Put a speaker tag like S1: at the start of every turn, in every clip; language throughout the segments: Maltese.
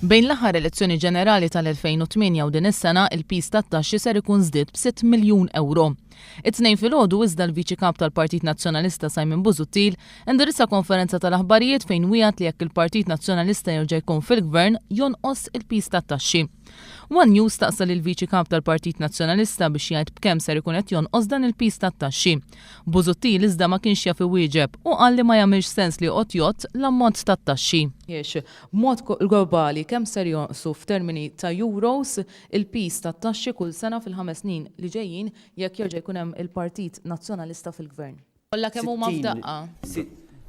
S1: Bejn l-aħħar elezzjoni ġenerali tal-2008 u din is-sena, il-piż tat-taxxi ser ikun żdied b' miljun ewro. It-Tnejn filgħodu iżda l-Viċi Kap tal-Partit Nazzjonalista Simon Busuttil indirizza konferenza tal-aħbarijiet fejn wiegħed li jekk il-Partit Nazzjonalista jerġa' jkun fil-Gvern jonqos il-piż tat-taxxi. One News staqsa lill-Viċi Kap tal-Partit Nazzjonalista biex jgħid b'kemm ser ikun qed jonqos dan il-piż tat-taxxi. Busuttil iżda ma kienx jaf iwieġeb u qal li ma jagħmilx sens li joqgħod jgħodd l-ammont tat-taxxi. B'mod globali kemm ser jonqsu f'termini ta' euros il-piż tat-taxxi kull sena fil-ħames snin li ġejjin jekk jerġa' jkun hemm il-Partit Nazzjonalista fil-Gvern? Kollha kemm huma f'daqqa.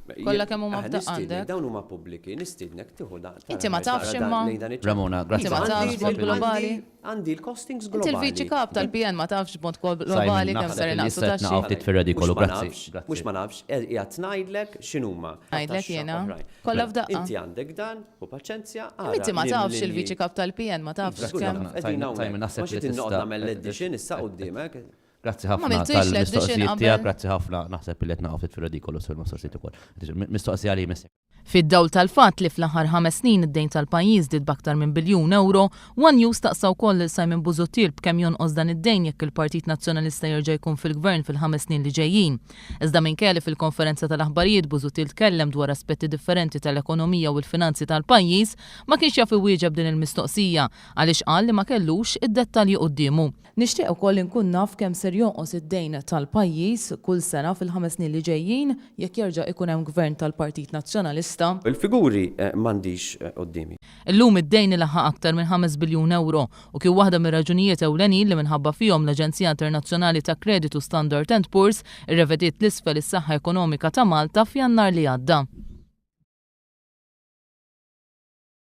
S1: Kollha kemm huma f'daqqa għandek.
S2: Dawn huma pubbliki, nistiednek tieħu da.
S1: Inti ma tafx imma.
S3: Ramona, grazzi.
S1: Inti ma tafx b'mod globali.
S2: Għandi l-costings globali.
S1: Inti l-viċi kap tal-PN ma tafx b'mod globali kemm ser inaqqsu taxxi.
S3: Ftit fir-redikolu, grazzi.
S2: Mhux ma nafx, qiegħed ngħidlek x'inhuma.
S1: Ngħidlek jiena. Kollha f'daqqa.
S2: Inti għandek dan, u paċenzja.
S1: Inti ma tafx il-viċi kap tal-PN ma tafx kemm.
S2: Qegħdin hawnhekk. Ma xi tinnoqgħod nagħmel l-addition issa quddiemek.
S3: Grazzi ħafna tal-mistoqsijiet tiegħek, grazzi ħafna, naħseb li qed naqgħu ftit fir-redikolu fil-mistoqsijiet ukoll. Mistoqsija li jmiss.
S1: Fid-dawl tal-fatt li fl-aħħar ħames snin id-dejn tal-pajjiż żdied b'aktar minn biljun ewro, one News staqsa wkoll lil Simon Busuttil b'kemm jonqos dan id-dejn jekk il-Partit Nazzjonalista jerġa' jkun fil-Gvern fil-ħames snin li ġejjin. Iżda minkejja li fil-konferenza tal-aħbarijiet Busuttil tkellem dwar aspetti differenti tal-ekonomija u l-finanzi tal-pajjiż, ma kienx jaf iwieġeb din il-mistoqsija għaliex qal li ma kellux id-dettalji quddiemu. Nixtieq ukoll inkun naf kemm ser jonqos id-dejn tal-pajjiż kull sena fil-ħames snin li ġejjin jekk jerġa' ikun hemm Gvern tal-Partit Nazzjonalista.
S2: Il-figuri m'għandix quddiemi.
S1: Illum id-dejn ilaħħaq aktar minn ħames biljun ewro u kien waħda mir-raġunijiet ewlenin li minħabba fihom l-aġenzija internazzjonali ta' kreditu Standard and Poor's irrevediet 'l isfel is-saħħa ekonomika ta' Malta f'Jannar li għadda.